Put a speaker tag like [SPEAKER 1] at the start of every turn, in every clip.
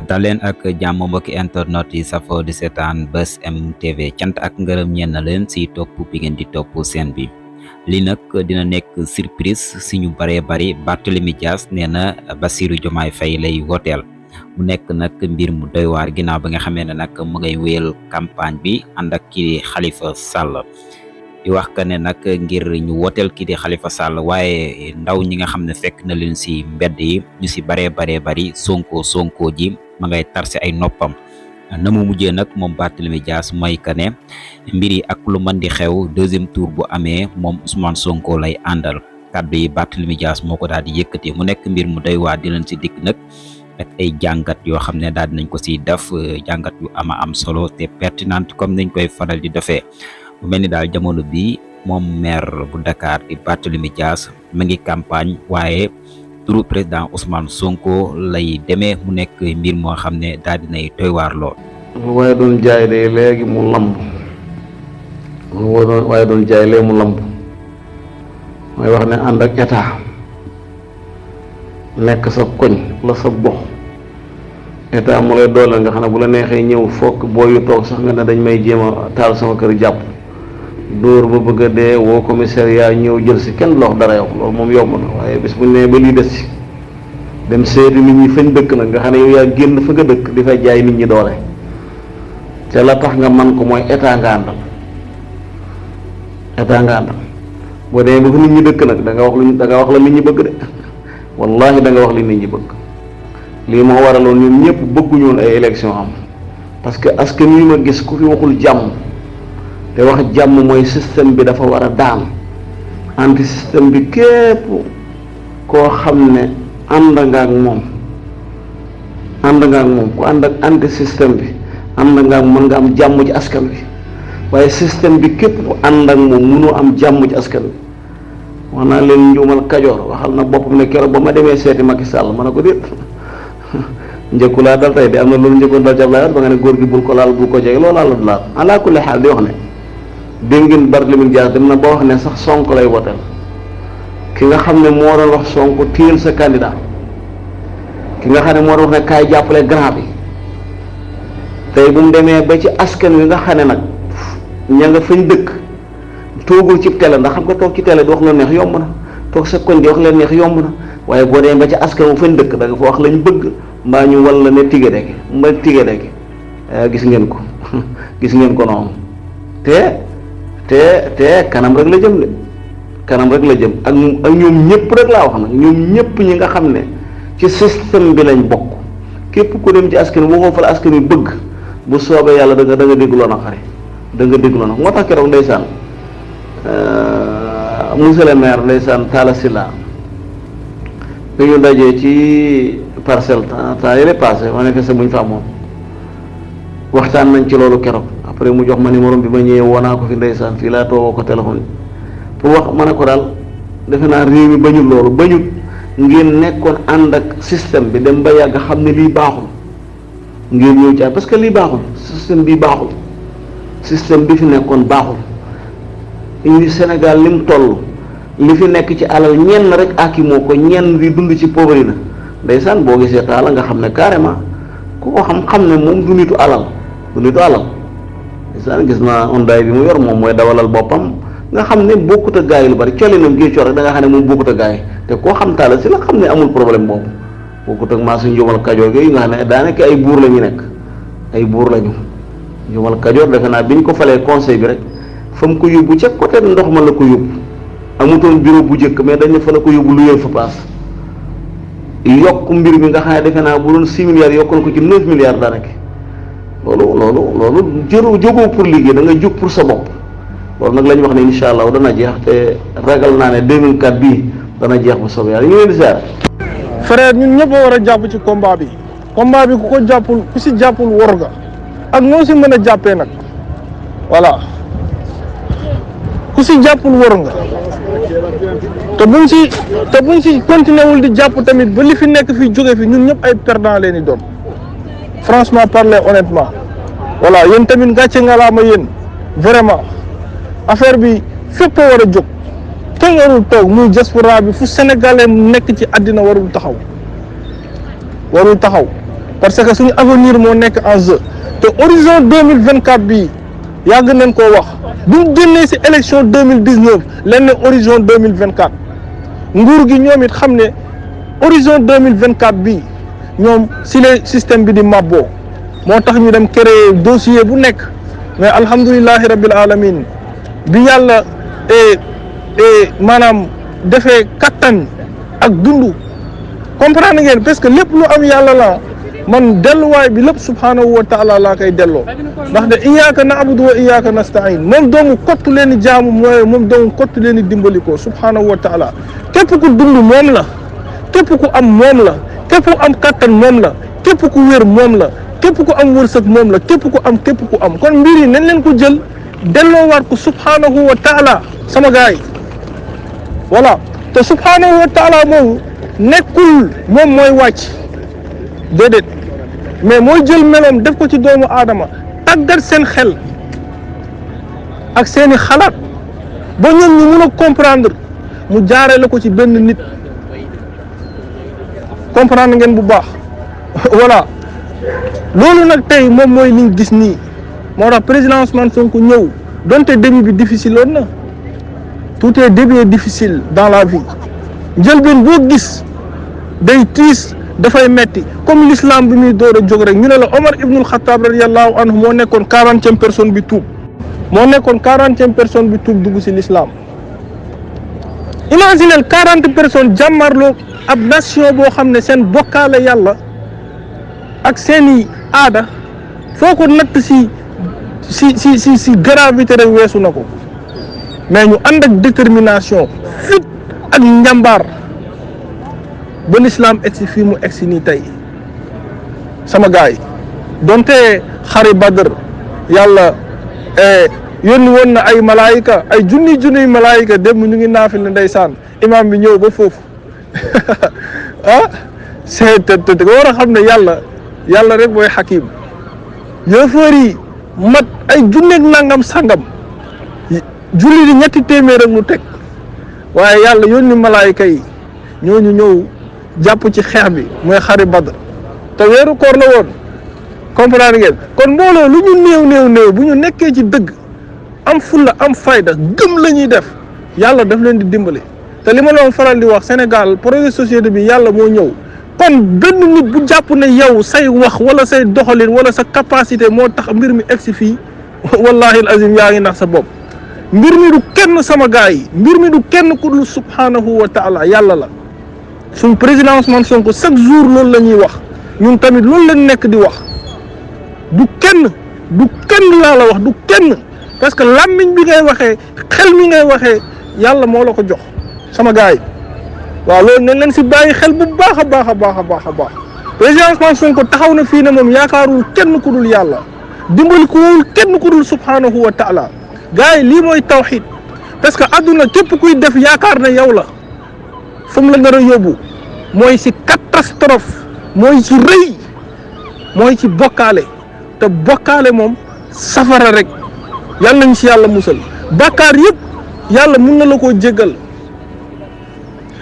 [SPEAKER 1] daleen ak jàmm mbokki internet yi safo di seetaan Buzz M TV cant ak ngërëm ñeen na leen si topp bi ngeen di topp seen bi li nag dina nekk surprise si ñu bëree bëri. Barthélémy Dias nee na Bassirou Diomaye Faye lay woteel mu nekk nag mbir mu doy waar ginnaaw ba nga xamee ne nag mu ngay wéyal campagne bi ànd ak kii di Khalifa Sall di wax que ne nag ngir ñu woteel kii di Khalifa Sall waaye ndaw ñi nga xam ne fekk na leen si mbedd yi ñu si bëree bëri sonko ji ma ngay tar si ay noppam na mu mujjee nag moom Barthélémy Dias mooy que ne mbir yi ak lu mën di xew deuxième tour bu amee moom Ousmane Sonko lay àndal. Kàddu yi Barthélémy Dias moo ko daal di yëkkati mu nekk mbir mu doy waa di leen si dikk nag ak ay jàngat yoo xam ne daal dinañ ko si def jàngat yu ama am solo te pertinente comme nañ koy faral di defee. mu mel ni daal jamono bi moom maire bu Dakar di Barthélémy Dias mu ngi campagne waaye turu président Ousmane Sonko lay demee mu nekk mbir moo xam ne daal dinay doy waar lool.
[SPEAKER 2] waaye doon jaay de léegi mu lamb waaye doon jaay léegi mu lamb mooy wax ne ànd ak état nekk sa koñ la sa gox état mu lay dooleel nga xam ne bu la neexee ñëw fokk boo yu toog sax nga ne dañ may jéem a taal sama kër jàpp dóor ba bëgg a dee woo commissariat ñëw jël si kenn lox dara yow loolu moom yomb na waaye bis bu ñu nee ba lii des si dem seeti nit ñi fañ dëkk nag nga xam ne yow yaa génn fa nga dëkk di fa jaay nit ñi doole te la tax nga man ko mooy état nga àndal boo demee ba fa nit ñi dëkk nag da nga wax la nit ñi bëgg de wallahi da nga wax li nit ñi bëgg. lii moo waraloon ñun ñëpp bëgguñu woon ay élection am parce que askan wi ma gis ku fi waxul jàmm te wax jàmm mooy système bi dafa war a daan anti système bi képp koo xam ne ànd nga ak moom ku ànd ak anti système bi ànd nga ak mën nga am jàmm ci askan wi waaye système bi képp ku ànd ak moom mënoo am jàmm ci askan wi. wax naa leen njuumal Kajoor waxal na boppam ne keroog ba ma demee seeti Macky Sall ma ne ko déet njëkku laa dal tey de am na loolu njëkkoon dal ci Abdoulaye Wade ba nga ne góor gi bul ko laal bul ko jege loolu la laal ala kulli xaal di wax ne dégg ngeen Barthélémy Dias dem na ba wax ne sax Sonko lay woteel ki nga xam ne moo doon wax Sonko téyel sa candidat ki nga xam ne moo doon wax ne kaay jàppale grand bi tey bu mu demee ba ci askan wi nga xam ne nag ña nga fañ dëkk toogul ci télé ndax xam nga toog ci télé di wax lu neex yomb na toog sa koñ di wax leen neex yomb na waaye boo demee ba ci askan wi fañ dëkk da nga fa wax lañ bëgg mbaa ñu walla ne tige deke gis ngeen ko gis ngeen ko noonu te kanam rek la jëm de kanam rek la jëm ak ñoom ñëpp rek laa wax nag ñoom ñëpp ñi nga xam ne ci système bi lañ bokk képp ku dem ci askan wi waxoo fa la askan wi bëgg bu soobee yàlla da nga dégloo na xare da nga dégloo na moo tax keroog ndeysaan monsieur le maire ndeysaan Talla Sylla dañu dajee ci parcelle temps yële passé ma nekk sa buñ fa amoon waxtaan nañ ci loolu keroog après mu jox ma numéro bi ma ñëwee woo naa ko fi ndeysaan fii laa toogoo ko téléphone pour wax ma ne ko daal defe naa réew mi bañul loolu bañut ngeen nekkoon ànd ak système bi dem ba yàgg xam ne lii baaxul ngeen ñëw ci parce que lii baaxul système bi baaxul système bi fi nekkoon baaxul indi Sénégal lim toll li fi nekk ci alal ñenn rek aki moo ko ñenn di dund ci pauvreté na ndeysaan boo gisee Talla nga xam ne carrément ku ko xam ne moom du nitu alal ndeysaan gis naa ondaay bi mu yor moom mooy dawalal boppam nga xam ne bokkut a gaay lu bari colinam gi cor rek da nga xam ne moom bokkut a gaay te koo xam Talla si la xam ne amul problème boobu bokkut ak maa su njuumal Kajoor gi nga xam ne daanaka ay buur la ñu nekk ay buur lañu njuumal Kajoor defe naa bi ñu ko falee conseil bi rek fa mu ko yóbbu ca côté ndox ma la ko yóbbu amutoon bureau bu njëkk mais dañ ne fa la ko yóbbu lu yël fa paas yokk mbir mi nga xam ne defe naa bu doon 6 milliards yokkoon ko ci 9 milliards daanaka loolu jógoo pour liggéey da nga jóg pour sa bopp loolu nag la ñu wax ne incha allah dana jeex te ragal naa ne 2004 bii dana jeex bu soobee yàlla ñu leen di seet.
[SPEAKER 3] frère ñun ñëpp a war a jàpp ci combat bi ku ko jàppul ku si jàppul wor nga ak noo si mën a jàppee nag voilà ku si jàppul wor nga. te buñ si continué wul di jàpp tamit ba li fi nekk fi jóge fi ñun ñëpp ay perdant leen di doon franchement parler honnêtement voilà yéen tamit gàcce nga laa ma yéen vraiment affaire bi fépp a war a jóg kenn warul toog muy diaspora bi fu sénégalais nekk ci àddina warul taxaw parce que suñu avenir moo nekk en jeu te horizon 2024 bii yàgg nañ koo wax bu ñu génnee si élection 2019 leen ne horizon 2024 nguur gi ñoom it xam ne horizon 2024 bii ñoom si le système bi di màbboo moo tax ñu dem créer dossier bu nekk mais alhamdulilahi rabbil alamin bi yàlla maanaam defee kattan ak dundu comprendre ngeen parce que lépp lu am yàlla la man delluwaay bi lépp subhanahu wa taala laa koy delloo ndax de iyyaka na'budu wa iyyaka nasta'in moom doomu kottu leen di jaamu mooy moom doomu kottu leen di dimbali ko subhanahu wa taala képp ku dund moom la képp ku am moom la képp ku am kattan moom la képp ku wér moom la képp ku am wërsëg moom la képp ku am kon mbir yi nañ leen ko jël delloowaat ko subhanahu wa taala sama gars yi voilà te subhanahu wa taala moom nekkul moom mooy wàcc déedéet mais mooy jël meloom def ko ci doomu aadama tàggat seen xel ak seeni xalaat ba ñoom ñu mun a comprendre mu jaaree la ko ci benn nit comprendre ngeen bu baax voilà loolu nag tey moom mooy liñ gis nii moo tax président Ousmane Sonko ñëw donte début bi difficile woon na tout est début difficile dans la vie njëlbeen boo gis day tiis dafay metti comme l'islam bi muy door a jóg rek ñu ne la Omar ibnul Khattab radiyallahu anhu moo nekkoon 40e personne bi tuub dugg ci l'islam imaginez 40 personnes jàmmarloo ab nation boo xam ne seen bokkaale yàlla ak seeni aada foo ko natt si gravité rek weesu na ko mais ñu ànd ak détermination fit ak njàmbaar ba l'islam egsi fii mu egsi nii tey sama gars yi donte xari Badr yàlla yónni woon na ay malaayika ay junniy malaayika dem ñu ngi naafil ne ndeysaan imam bi ñëw ba foofu te war a xam ne yàlla rek mooy xakim yëfër yi mat ay junneeg nangam sangam julli di 200 ak lu teg waaye yàlla yónni malaayika yi ñooñu ñëw jàpp ci xeex bi mooy xari Badr te weeru koor la woon comprendre ngeen kon mbooloo lu ñu néew bu ñu nekkee ci dëgg am fulla am fayda gëm la ñuy def yàlla daf leen di dimbali te li ma doon faral di wax Sénégal projet société bi yàlla moo ñëw kon benn nit bu jàpp ne yow say wax wala say doxalin wala sa capacité moo tax mbir mi egsi fii wallahi azim yaa ngi nax sa bopp mbir mi du kenn sama gars yi mbir mi du kenn ku dul subhanahu wa taala yàlla la suñ président Ousmane Sonko chaque jour loolu la ñuy wax ñun tamit loolu lañ nekk di wax du kenn laa la wax du kenn parce que làmmiñ bi ngay waxee xel mi ngay waxee yàlla moo la ko jox sama gars yi waaw loolu nañ leen si bàyyi xel bu baax a baax président Ousmane Sonko taxaw na fii ne moom yaakaarul kenn ku dul yàlla dimbali ko wul kenn ku dul subhanahu wa taala gars yi lii mooy tawxid parce que adduna képp kuy def yaakaar ne yow la fu mu la nar a yóbbu mooy si catastrophe mooy ci rëy mooy ci bokkaale te bokkaale moom safara rek yàlla nañ si yàlla musal bàkkaar yëpp yàlla mun na la koo jéggal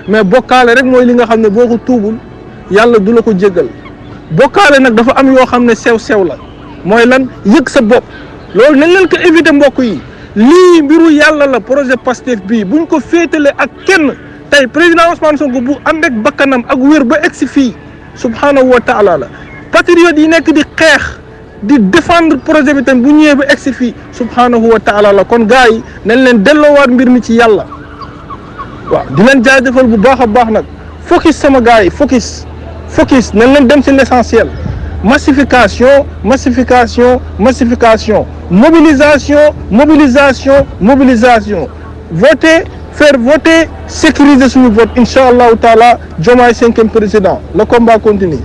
[SPEAKER 3] mais bokkaale rek mooy li nga xam ne boo ko tuubul yàlla du la ko jéggal bokkaale nag dafa am yoo xam ne sew la mooy lan yëg sa bopp loolu nañ leen ko éviter mbokk yi lii mbiru yàlla la projet Pastef bii buñ ko féetale ak kenn tey président Ousmane Sonko bu ànd ak bakkanam ak wér ba egsi fii subhanahu wa taala la patriotes yi nekk di xeex di défendre projet bi tam bu ñëwee ba egsi fii subhanahu wa taala la kon gars yi nañ leen delloowaat mbir mi ci yàlla waaw di leen jaajëfal bu baax a baax nag focus sama gars yi focus nañ leen dem ci l'essentiel massification mobilisation voter faire voter sécuriser suñu vote incha allahu taala Diomaye 5e président le combat continue